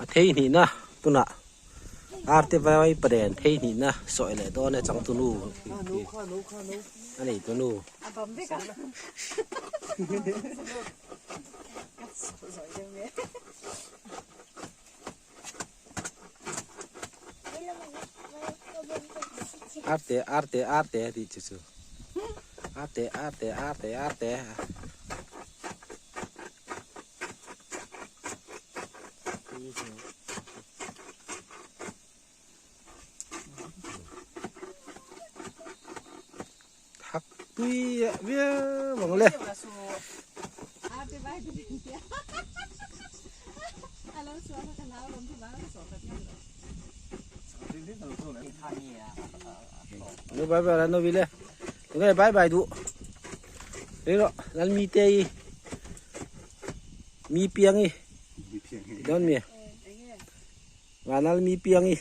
A thei hnihna tunah arte vai paren thei hnihna sawi leh dawn e changtunu a nei tunu. Arte arte arte tih chu chu arte arte arte arte. Thak tui eh viau ang le. No bye bye no vile. Nge bye bye du. Ri ro lal mi te i. Mi piang i. Don mi. Vanal mi piang i.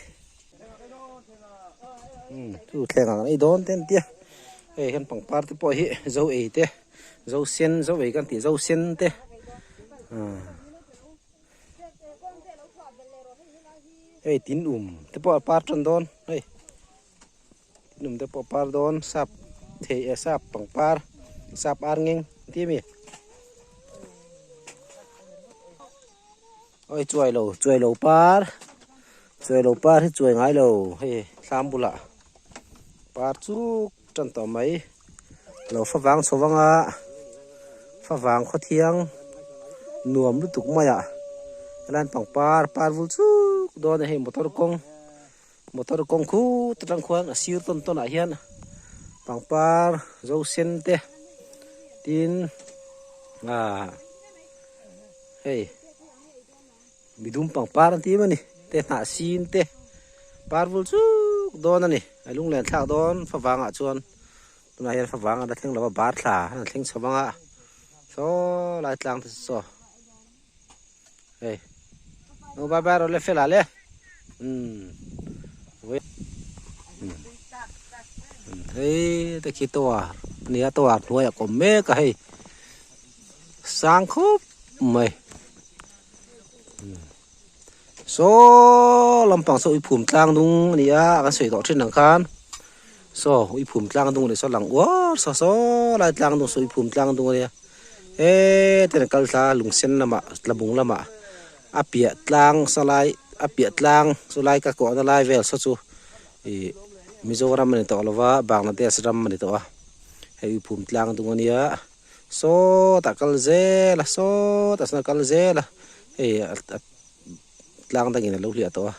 Chu thleng ang ei dawn te an tia. Hei hian pangpar te pawh hi zo ei te zo sen zo ei kan tih zo sen te hei tin um te pawh a par tan dawn hei tin um te pawh a par dawn sap thei eh sap pangpar sap ar ngeng an ti a mi. Oi chuai lo chuai lo par chuai lo par hi chuai ngai lo hei thlam bulah par chuk tan tawh mai lo favang chho vang a favang khaw thiang nuam lutuk mai ah helai pangpar par vul chuk dawn a hei motor kawng motor kawng khut atang khuan a sir tawn tawn ah hian pangpar zo sen te tin ah. Hei midum pangpar an ti em a ni te hnah sin te par vul chuk dawn a ni a lunglen thlak dawn favang ah chuan tunah hian favang an la thleng lo va bar thla an la thleng chho vang a saw lai tlang te chu saw hei no bye bye rawh le fel ah le umm hei te khi tower a ni a tower hnuaiah kawm mek a hei. Sang khawp mai saw lampang saw uiphum tlang dung a ni a kan sawi tawh thin ang khan saw uiphum tlang dung a ni saw lang uar saw saw lai tlang dung saw uiphum tlang dung a nia heti an kal thla lungsen lamah tlabung lamah a piah tlang saw lai a piah tlang saw lai ka kawhna lai vel saw chu ih Mizoram a ni tawh lo va Bangladesh ram a ni tawh a hei uiphum tlang dung a nia. Sawtah kal zel a sawtah sawn a kal zel a hei a tlang dangin a lo hliah tawh a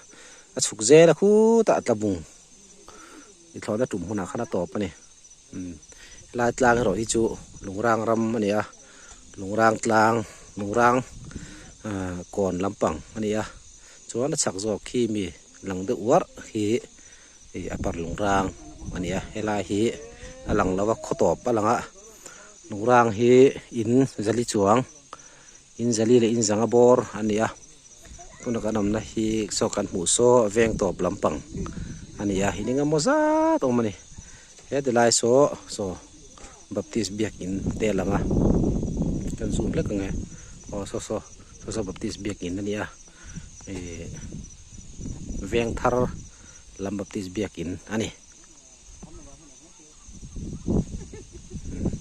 a chhuk zel a khutah a tla bung i thlawhna tum hunah khan a tawp a ni umm helai tlang erawh hi chu lungrang ram a ni a lungrang tlang lungrang ah kawn lampang a ni a chuan a chhak zawk khi mi lang deuh uarh hi ih a par lungrang a ni a helai hi a lang lo a khaw tawp a lang a lungrang hi in zali chuang in zali leh in zanga bawr a ni a tuna kan awmna hi saw kan hmuh saw veng tawp lampang a ni a in engemaw zat a awm a ni he tilai saw saw baptist biakin te a lang a kan zoom hlek ang e aw saw saw saw saw baptist biakin a ni a ih veng thar lam baptist biakin a ni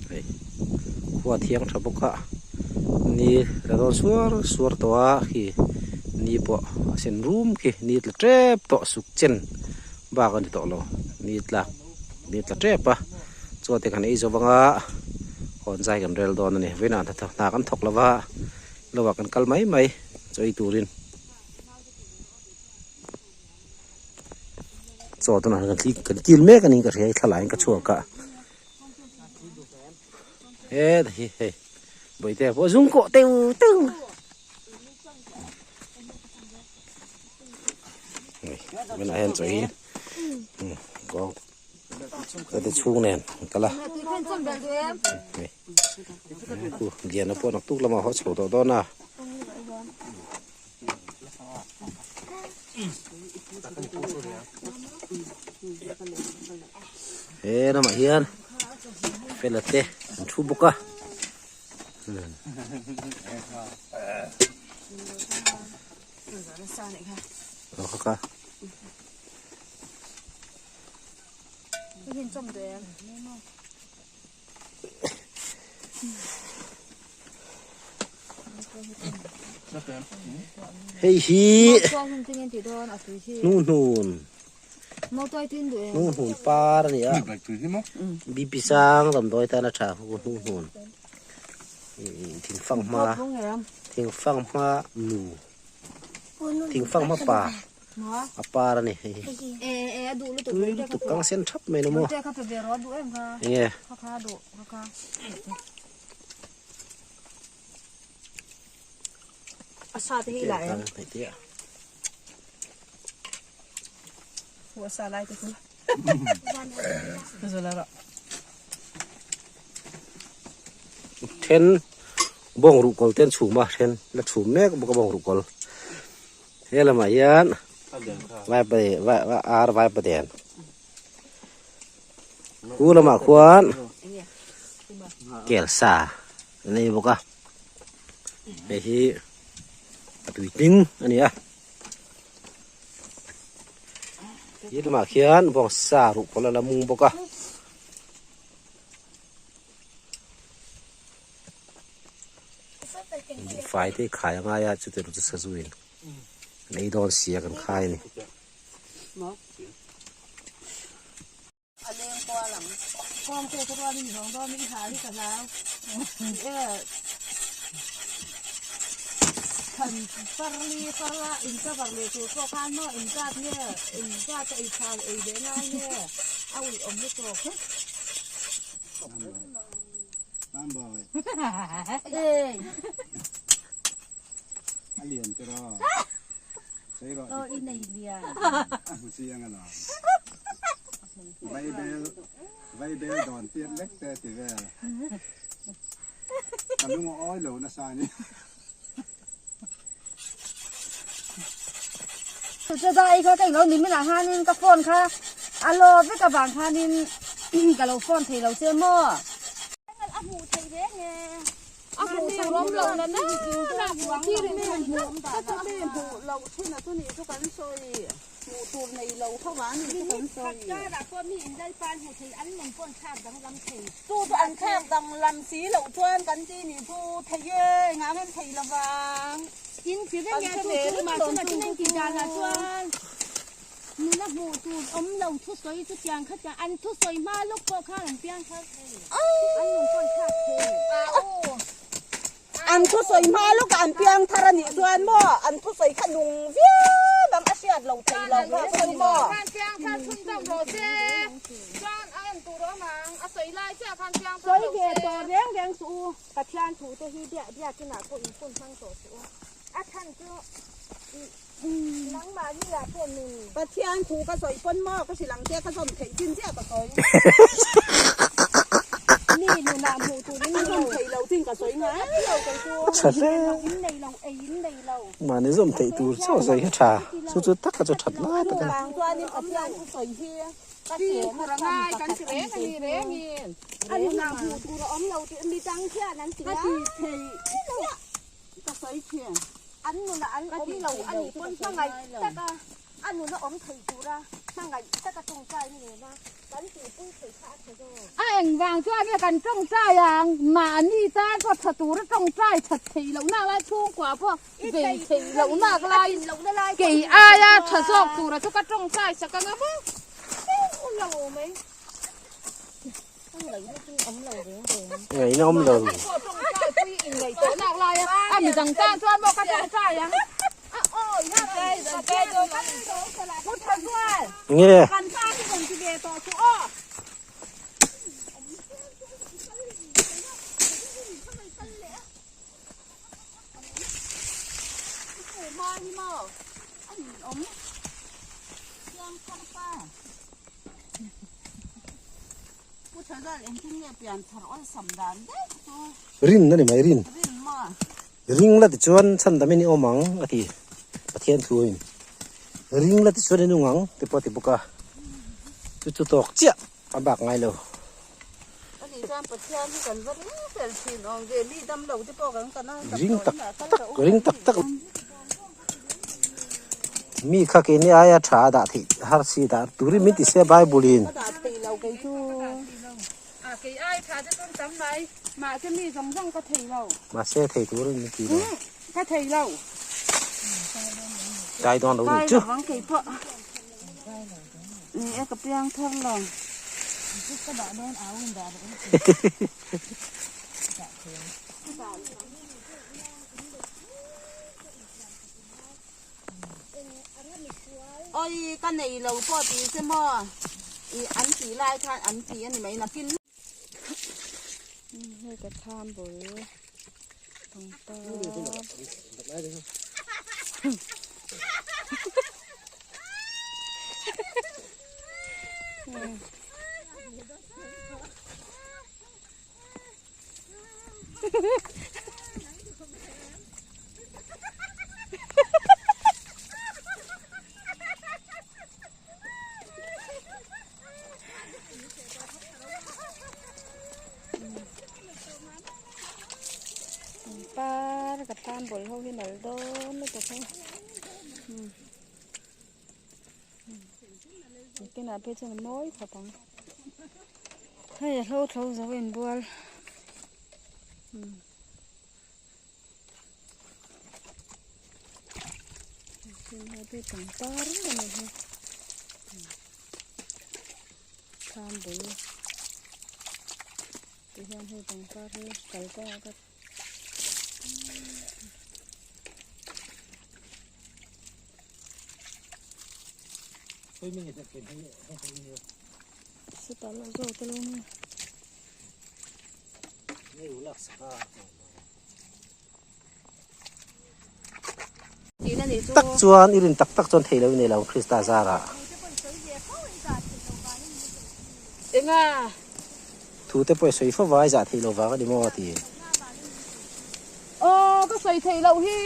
hei khua thiang tha bawk a ni la dawn suar suar tawh a khi ni pawh a sen rum khi ni tla tep tawh suk chen bak a ni tawh lo ni tlak ni tla tep a chuan te kan ei zo vang a hawn zai kan rel dawn a ni vawiinah hna kan thawk lo va Lovah kan kal mai mai chaw ei turin chaw tunah hian kan kil mek a niin ka hria a thlalaiin ka chhuak a heta hi hei bawihte pawh a zung kawh teu teu hei tunah hian chaw ei te chhung nen an kal a lian a pawh naktuk lamah haw chho tawh dawn a he ramah hian fela te an thu bawk a. Ka Hei hi hnuhnun hnuhnun par a ni a BP sang damdawi tan a tha hnuhnun thingfang hma thingfang hma nu thingfang hma pa. A par a ni hei hi. Tui lutuk kang sen thap mai lo maw. Enge. Then bawng ruhkawl te an chhum a then la chhum mek bawk a bawng ruhkawl. He lamah hian vaipa ar vaipa den khu lamah khuan kel sa a nei bawk a hei hi a tui tling a ni a he lamah khian bawngsa ruhkawl a la mung bawk a. Buhfai te hi khai a ngai a chuti rawh chu sazu in an ei dawn sia kan khai a ni. Ka phone kha a lo vek avang khanin ka lo phone thei lo che maw. A hmuh theih reng e. A hmuh tur awm lo na na na hmuh tir in hmuh ka chu mi hmuh lo thin a chu nih chu kan sawi hmuh tur nei lo ho a nih chu kan sawi. Karah pawh mi in lalpa an hmuh thei an lung pawh an thlak danglam thei. Chu chu an thlak danglam si loh chuan kan ti nih chu thei e engah ngen thei lo vang. In ti reng e chu chu mah chu na chu tih danah chuan. Nuna hmuh tur awm lo thusawi chu tiang kha chiah an thusawi hma lawk pawh khan an piang thar thei an lung pawn thlak thei. An thusawi hma lawkah an piang thar a nih chuan maw an thusawi kha nung viau ang a hriat lo thei lo kha chu maw. Khan piang thar chhun zawk rawh se chuan a en tur awm ang a sawi lai chiah khan piang thar Sawi ve tawh reng reng suh u Pathian thu te hi biak biakinah pawh in hun hmang tawh suh u a chhan chu i Pathian thu ka sawi pawn maw ka hrilh ang che ka zawm theih chin chiah ka sawi. Ka zawm theih lo chin ka sawi ngai lo kei chu. Tha hle. Mahni zawm theih tur chiah sawi hi tha. Chu chu tak a chu that lai tak a ni. Chuvang chuanin Pathian thu sawi hi ka hre na chhan pakhat a ni kei chu. Ka sawi thin. An nuna an awm lo a nih pawn hmangaih taka a nuna awm thei tura hmangaih taka tawngtai na nena kan tihpui thei kha a tha zawk. A engvang chuan nge kan tawngtai ang? Mahni tan pawh tha tura tawngtai that theih lohnak lai chhungkua pawh vei theih lohnak lai kei aia tha zawk tura chu ka tawngtai sak anga maw? Lo mai. Ngaihna awm lo. Nge. Rin a ni mai rin. Ring la tichuan chhan damin i awm ang a ti Pathian thuin. Ring la tichuan i nung ang ti pawh a ti bawk a. Chu chu tawk chiah a bak ngai lo. Ring tak tak ring tak tak. Mi kha keini aia tha a dah theih har si dah turin min ti se Bible in. Ka dah thei lo kei chu. A kei ai tha te chuan tam mai mahse mi zawng zawng ka thei lo. Mahse thei turin min ti lo. Ka thei lo. Kai dawn lo ni chu. Kai lovang kei pawh. Ni e ka piang thar lo. Oi ka nei lo pawh ti se maw i an tih lai khan an ti a ni mai nakin. Hei ka tham bul pangpar. Pangpar ka tan bul ho hi nal dawn lutuk a kinah phei chuan a mawi khawp ang hei a hlo thlo zo a inbual pangpar reng a ni hi thlam bul ti hian hei pangpar hi kal kawngah ka. Tak chuan i rin tak tak chuan thei lo i nei lo Krista zarah. Thu te pawh i sawi fo va i zah theih lo vang a ni maw a ti. Aw ka sawi theih loh hi.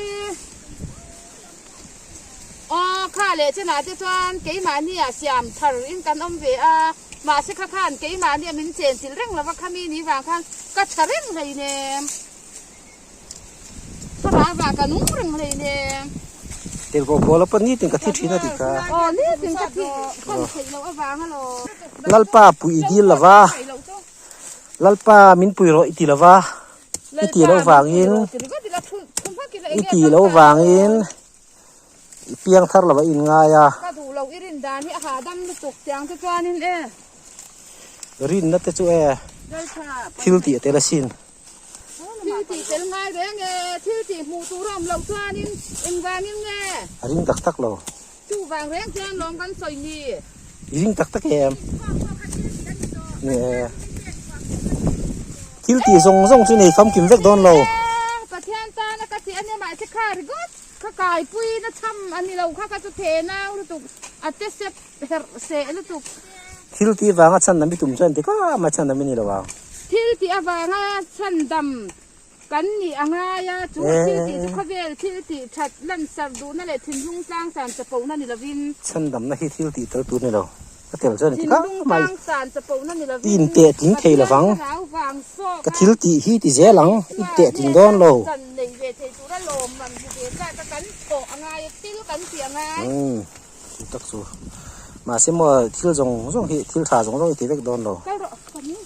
Aw kha leh chenah te chuan keimahni ah siam thar in kan awm ve a, mahse kha khan keimahni ah min chen chilh reng lova khami ni vang khan ka tha reng hleinem. Thlarau vah ka nung reng hleinem. Tirhkoh pawl a pawn nitin ka thi thin a ti kha. Aw nitin ka thi khan theih loh avang alawm. Lalpa pui i dil lova, Lalpa min pui rawh i ti lova. I tih loh vangin i tih loh vangin i piang thar lo a in ngai a. Ka duh loh i rin dan hi a hahdam lutuk tiang te chuanin e. Rinna te chu e thil tih a tel asin. Thil tih tel ngai reng e, thil tih hmuh tur a awm loh chuanin engvangin nge? A ring tak tak lo. Chuvang reng chuan lawm kan sawi ni. I ring tak tak em? Ni e. Thil tih zawng zawng chu nei famkim vek dawn lo. Pathian tana ka tih ania mahse kha ringawt kha kaipui na chham a ni lo kha ka chu the nau lutuk a te sep herh seh lutuk. Thil tih vanga chhandam i tum chuan ti ka mah chhandam i ni lo ang. Thil tih avanga chhandam Kan nih a ngai a, chu thil tih chu khawvel thil tih that lansar duhna leh thinlung tlangsan chapona ni lovin. Chhandamna hi thil tih tel tur ni lo, ka tel chuan inti kang mai. Thinlung tlangsan chapona ni lovin. I inteh tling thei lovang, Pathian thlarau vang zawk a. Ka thil tih hi ti zel ang, i teh tling dawn lo. Chan nei ve thei tura lawmman hmu ve tlak a kan thawh a ngai a, thil kan tih a ngai. Umm, chu tak chu. Mahse maw thil zawng zawng hi, thil tha zawng zawng i ti vek dawn lo. Kal rawh, ka ni.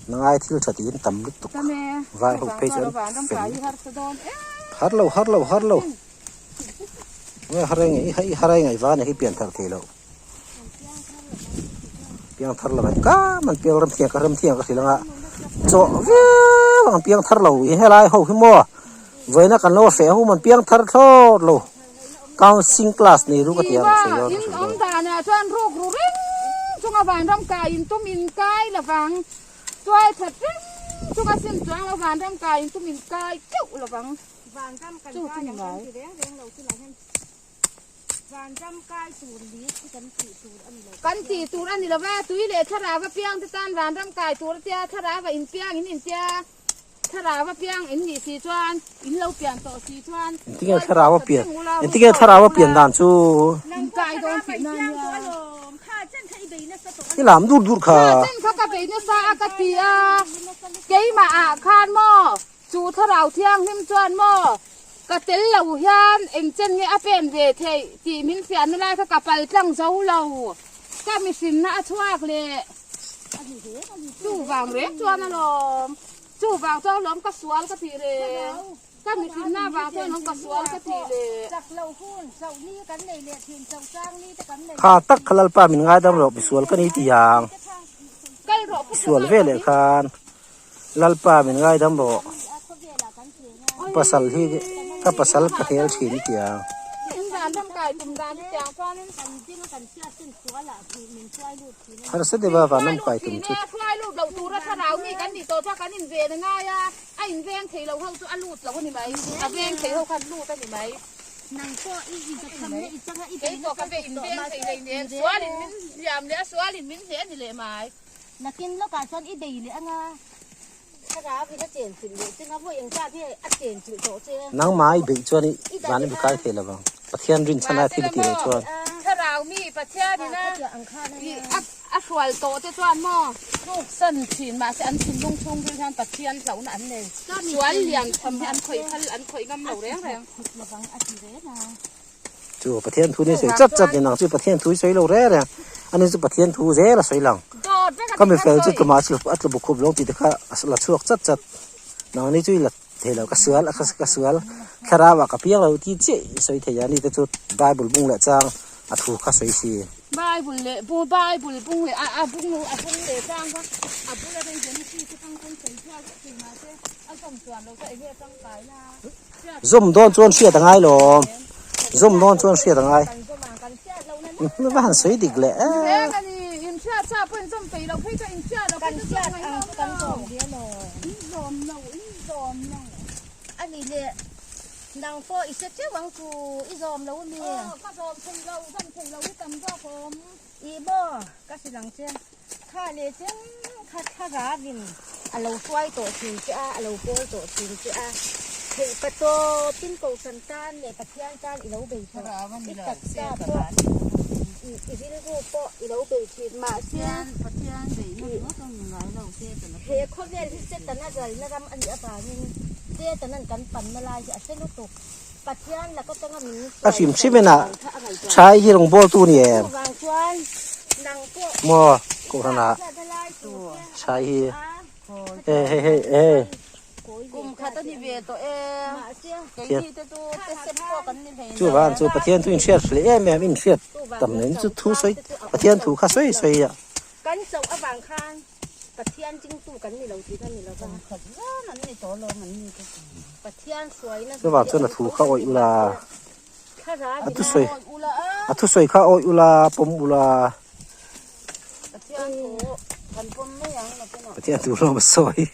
Nangai thil tha tiin tam lutuk vai ho phei chuan fel har lo har lo har lo nge har nge i har ngai va nei hi pian thar thei lo piang thar lo ka man piang ram thiang ka ram thiang ka hrilh anga chawh viau ang piang thar lo i helai ho hi maw vawiina kan lo feh ho man piang thar thlawt lo counseling class nei ru ka ti ang sawi dawn In awm danah chuan ruk ru reng chunga vanram kai in tum in kai lovang, tuai that reng chunga sim chuang lo vanram kai in tum in kai teuh lovang. Vanram kan Chu kai chu ni ang kan mai. ti reng reng lo chulai hian vanram kai tur li khi kan tih tur a ni lo. Kan tih tur a ni lova, tui leh thlarau a piang te tan vanram kai tur a tia, thlarau a inpiang in intia. Thlarau a piang in nih si chuan, in lo pian tawh si chuan, Engtinge thlarau a pian, engtinge thlarau a pian dan chu. In kai dawn tih na nia. I lam dur dur kha. Kha chen kha ka bei nasa a ka ti a, keimah ah khan maw, chu thlarau thianghlim chuan maw. Ka tel lo hian eng chen nge a pen ve theih tih min fiahna lai kha ka pal tlang zo lo. Ka mihrinna a chhuak leh chuvang reng chuan alawm. Chuvang chuan alawm ka sual ka tih reng. Ka mihrinna avang chuan alawm ka sual ka tih leh. Kha tak kha Lalpa min ngaidam rawh misual ka ni tih ang. Sual veleh khan Lalpa min ngaidam rawh. Pasal hi ka pasal ka hel thin i ti ang. Harsa deuha vanram kai tum chu. Nakin lawkah chuan i bei leh anga thlarau in a chen chilh leh cheng a vawi engzat nge a chen chilh tawh che. Nangmah i beih chuan i van i kai thei lovang. Pathian rin chhan a thil i tih loh chuan. Thlarau mi Pathian in a a hrual tawh te chuan maw tluk san thin mahse an thinlung chhungril hian Pathian hlauhna an nei. Sual lian tham hi an khawih phal an khawih ngam lo reng reng. Chu Pathian thu ni sawi chat chat ni nang chu Pathian thu i sawi lo reng reng ani chu Pathian thu zel a sawi lang ka mi fel chu tlumah chu a tlu bukhup lo tih te kha a la chhuak chat chat nang ni chu i la thei lo ka sual ka sual thlarau ah ka piang lo tih chiah i sawi thei a ni te chu bible bung leh chang a thu kha sawi si. Bible leh bu bible bung leh a bung a bung leh chang kha a bula rei Genesis te tang pawn sawi chhuak vek thei mahse a zawm chuan lo kha enge a tangkai na. Zawm dawn chuan hriat a ngai lo. Zawm dawn chuan hriat a ngai. Va han sawi dik leh e. Kha thlarauin a lo hruai tawh thin che a, a lo kawl tawh thin che a, theih pa tawpin Kohhran tan leh Pathian tan i lo bei tawh, i taksa pawh, i rilru pawh i lo bei thin mahse he khawvel hi Setana ralna ram a nih avangin Setanan kan panna lai hi a hre lutuk, Pathian laka tanga min A hrim hrim in a Thai hi rawngbawltu ni em? Chuvang chuan nang pawh Maw Kohhran ah Thai hi he he he he Kum khat a ni ve tawh e keini te chu te sep pawh kan ni hlei Chuvang chu Pathian thu inhriat hle em em inhriat tam nen chu thu sawi Pathian thu kha sawi sawi a. Kan chauh avang khan Pathian chingtu kan ni lo tih kha ni lova. Kum khat zan an ni tawh lo an ni te chu. Pathian hruaina Chuvang chuan a thu kha awih ula. A thusawi a thusawi kha awih ula pawm ula. Pathian thu hlawm a sawi.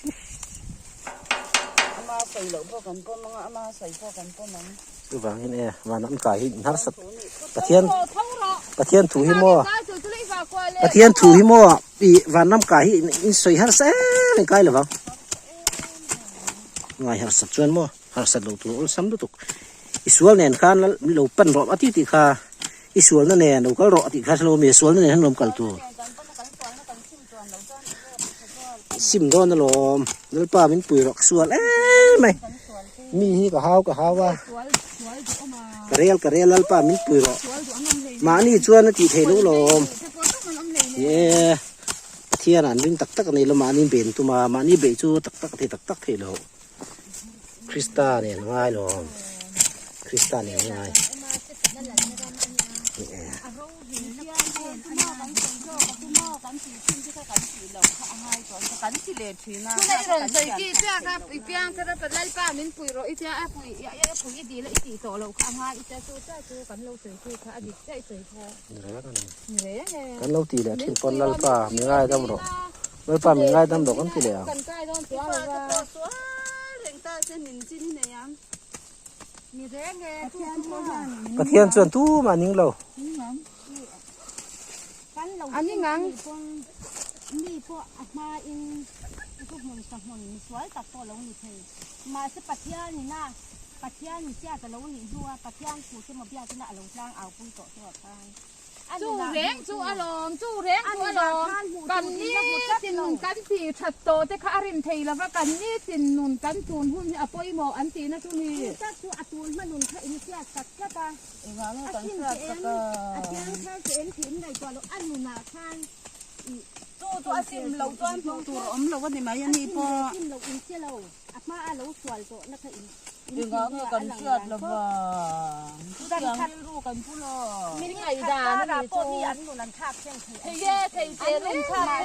Chuvangin e van an kai hi harsat Pathian Pathian thu hi maw Pathian thu hi maw i vanram kai hi in sawi harsa em em kai lovang. Ngai harsat chuan maw. Harsat loh tur awlsam lutuk. I sual nen khan min lo pan rawh a ti tih kha i sualna nen lo kal rawh a tih kha hrelo mi sualna nen hian lawm kal tur. Sim dawn alawm Lalpa min pui rawh ka sual em mai. Mi hi ka hau ka hau a. Ka rel ka rel Lalpa min pui rawh. Mahni chuan a tih theih loh lawm. Ye Pathian an ring tak tak a nei lo mahni ben tum a mahni beih chu tak tak a thei tak tak theih loh. Krista nen ngai lo Krista nen ngai Kan lo ti leh thin pawn Lalpa mi ngaidam rawh. Lalpa min ngaidam rawh kan ti leh ang. Pathian chuan tumah ning lo. Chu reng chu a lawm, chu reng chu a lawm. Kan nitin nun kan tih that tawh te kha a rin thei lova, kan nitin nun kan tun hun hi a pawimawh an tihna chu ni. Chu tak chu a tun hma nun kha in hriat tak tlat a, a sim che em, a chiang thar che em tih in ngaihtuah loh, a nunah khan i Chu chu a sim lo chuan hmuh tur a awm lo a ni mai a ni pawh. A sim leh sim loh in che lo, a hma a lo sual tawh na kha in. Engah nge kan hriat lo va, chutiang rilru kan pu lo. Min ngaihdan a ni chu. Thei e, thei te reng mai.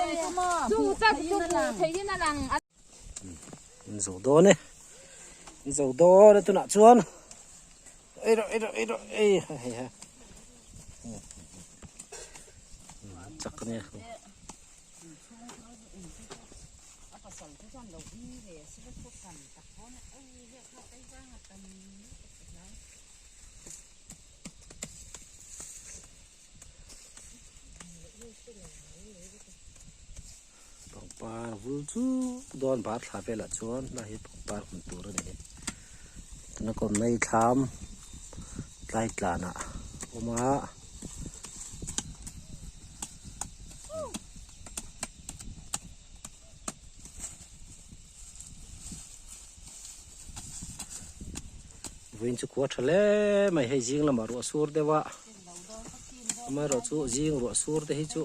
Chu tak chu hmuh theihin a lang. In zo dawn e, in zo dawn e tunah chuan ei rawh ei rawh ei rawh ei hei ha chak a nia. Pangpar vul chu dawn bar thla velah chuan helai hi pangpar hmun tur a ni. Tuna kawmna hi thlam tlai tlanah a awm a. Vawiin chu khua tha hle mai hei zing lamah ruah sur deuh a amaherawh chu zing ruah sur te hi chu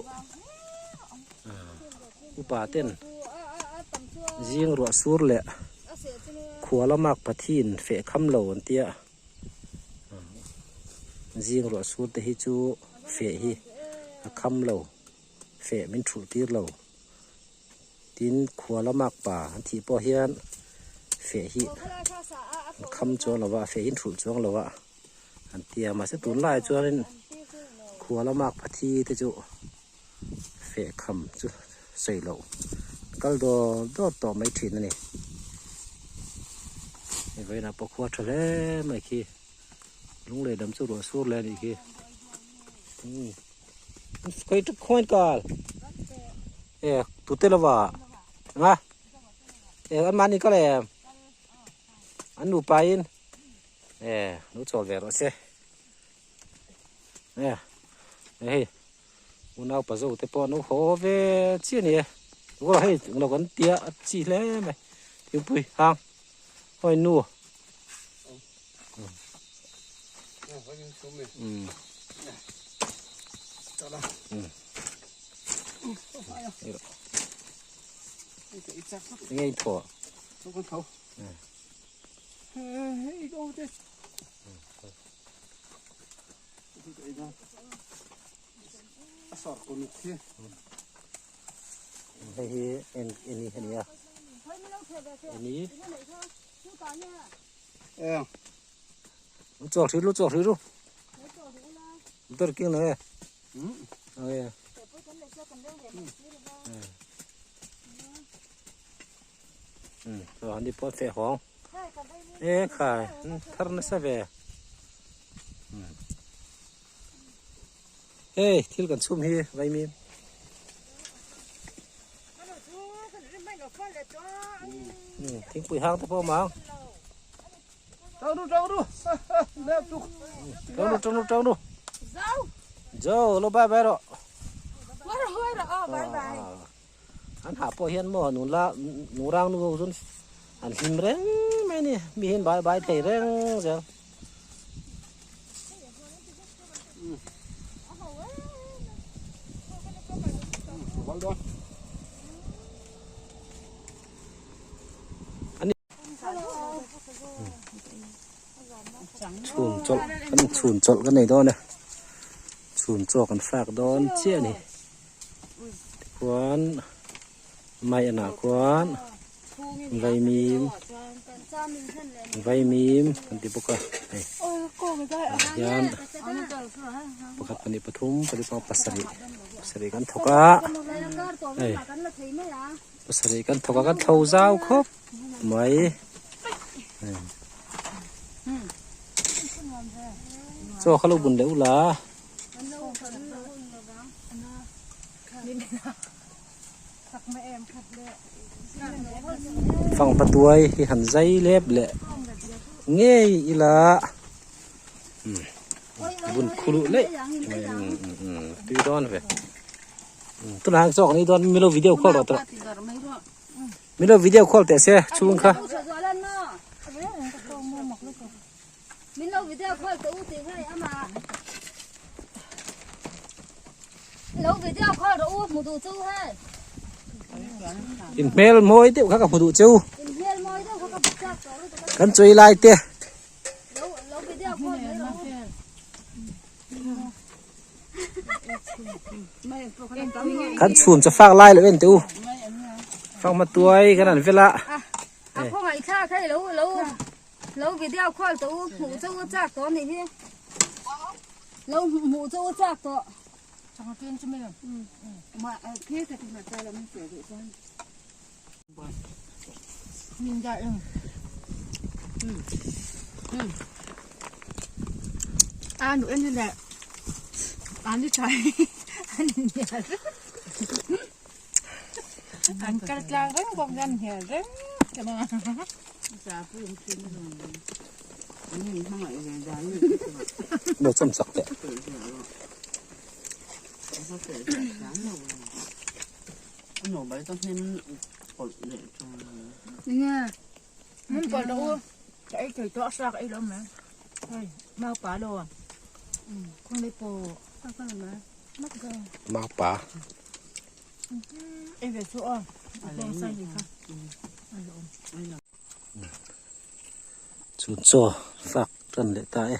upa ten zing ruah sur leh khua lama pathin feh kham lo an tia zing ruah sur te hi chu feh hi a kham lo feh min thulh tir lo. Tin, khua lamak pa an thih pawh hian feh hi an kham chuang lo va, feh hi an thulh chuang lo va an ti a. Mahse tunlaiah chuanin khua lamak phathi te chu feh kham chu sawi loh kal dawr dawr tawh mai thin a ni. Hei vawiinah pawh khua tha hle mai khi lunglei lam chu ruah sur leh a nih khi. Khawi tuk khawi kal e tute lova nga e an mahni kal em an nupa in e lo chawl ve rawh se e hei unau pa zo te pawh an lo haw ve chiah a ni e hei lo kan tia a chi hle mai thingpui hang hawi nu. Nghe thua. Hei hi en eni ania. Eni. Lu chawk lu chawk ru. Tor king na e. Ê. Rồi đi pot phê hóng. Ê khai, thar na sa ve. Ê, thil kan chhum hi vai mim. Thingpui hang te pawh mang. Tang ru tang ru. Lep tuk. Tang ru tang ru tang ru. Zo lo bye bye ro. Bye bye. An hah pawh hian maw nu la nu rang nu ho chuan an hlim reng mai a ni mi hian bye bye thei reng zel. Chhun chawlh kan chhun chawlh kan nei dawn e chhun chaw kan fak dawn chiah a ni tikhuan mai anah khuan vaimim vaimim kan ti bawk a hei ah hian pakhat pahnih pathum pali panga pasarih pasarih kan thawk a hei. Pasarih kan thawk a kan thlo zau khawp mai chaw kha lo bun leh ula fanghma tuai hi han zai lep leh ngei ila. Bun khulu leh tui dawn ve tunah hian zawk ni dawn milo video call rawh tawh milo video call teh se chhung kha milo video call teh u tih ngai ama lo video call rawh u hmu duh chu hei in hmel mawi deuh kha ka hmu duh cheu in hmel mawi deuh kha ka hmu chak tawh lutuk kan chawi lai te Kan chhum chu fak lai lo en teh u fak ma tuai kan an vel a a khawngaih thlak hei lo lo lo video call tawh u hmuh chu u chak tawh anih hi lo hmuh chu u chak tawh Lo chawm chak teh. Maupa. Chhun chaw fak tan leh ta e.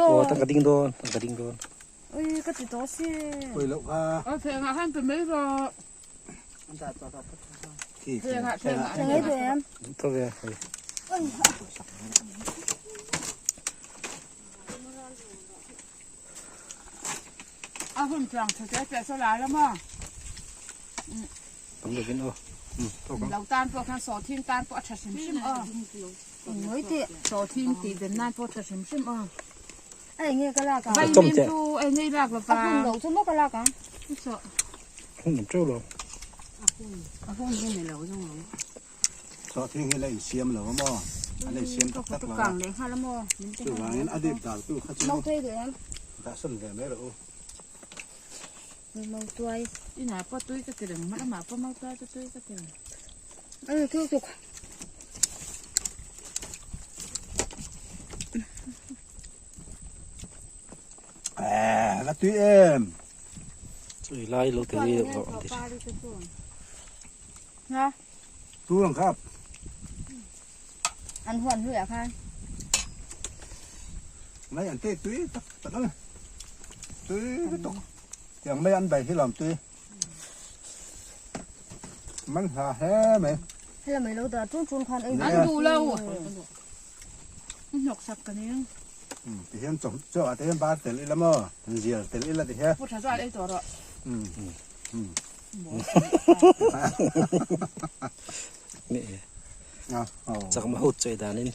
Aw tangka ding dawn tangka ding dawn. Tho ve hei. Tam lovin aw. Chawm teh. Hun awm teuh lo. Sawhthing hi la insiam lo a maw? A la insiam tak tak lo a. Chuvangin a dip dal tu kha chu dah sawn ve mai rawh u. Ehh la tui em. Chui lai lo ti ri deuh an ti thin. Tu ang khap. An huan hlui ah khan. Mai an te tui tak tak a. Tui lutuk. Tiang mai an bai hi lawm tui. Man hla hle mai. Hela mai lo dah tun tun khan ei. An duh lo. Hnawk sak ka ning. Ti hian chaw chaw ah te hian bar tel ila maw zial tel ila ti hian. Pu tha chuan ei tawh rawh. Chakma ho chawi danin.